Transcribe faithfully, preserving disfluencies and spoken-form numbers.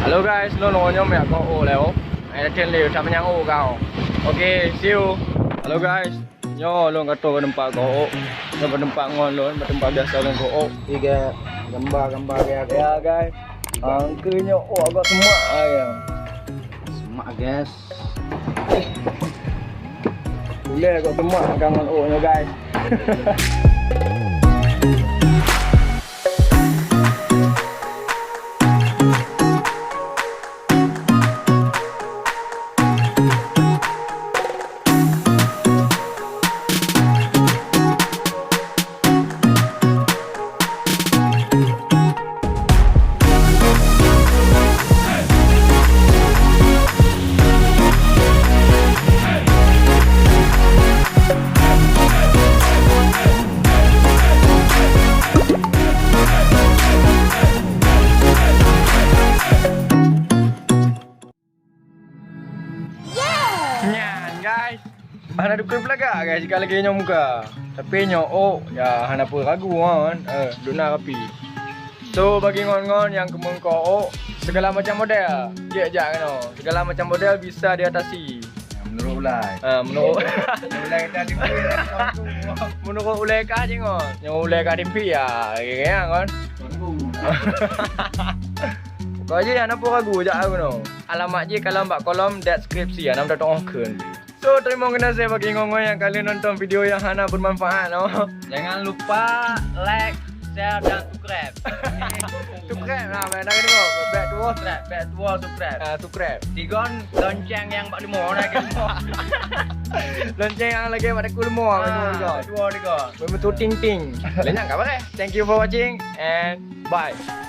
Hello guys, lôn nyoe jak keu ôk lé. Ai datang lé, tak manyang ôk kau. Oke, see you. Hello guys, nyoe lôn ka troh bak teumpat keu ôk. Nyoe bak teumpat ngon lôn, bak teumpat biasa lôn keu ôk. Tiga gambar-gambar ya. Ya guys. Angke nyoe ôk agak semak ai. Semak guys. Ulèe kok teumak makan ngon ôk nyoe, guys. Nyan, guys. Hana dukui peulagak, guys, jika lagèe nyoe muka. Tapi nyoe ôk, ya, hana peue ragu, kan. Eh, duna rapi. So, bagi ngon-ngon nyang keumeung keu ôk, segala macam model. Jeuet jak keunoe. Segala macam model bisa diatasi. Ya, menurut ulai. Ah, menurut ulai kita di. Menurut ulai kah jih ngon. Nyang ulai kah timpi ya, ya, kan. Kau aja yang apa ragu jak aku no. Alamat jih ka lheueh bak kolom deskripsi ya, nam datang kheun. So, terima kasih bagi ngon-ngon nyang ka lheueh nonton video nyang hana bermanfaat no. Jangan lupa like, share dan subscribe. Subscribe lah, man. Dah kena. Back to work. Subscribe, back to work, subscribe. Ah, subscribe. Tigon lonceng nyang bak limo, dah kena. Lonceng nyang lagi bak deku limo, ah, bak limo tigon. Dua tigon. Memang tu ting ting. Lenyap kat mana? Thank you for watching and bye.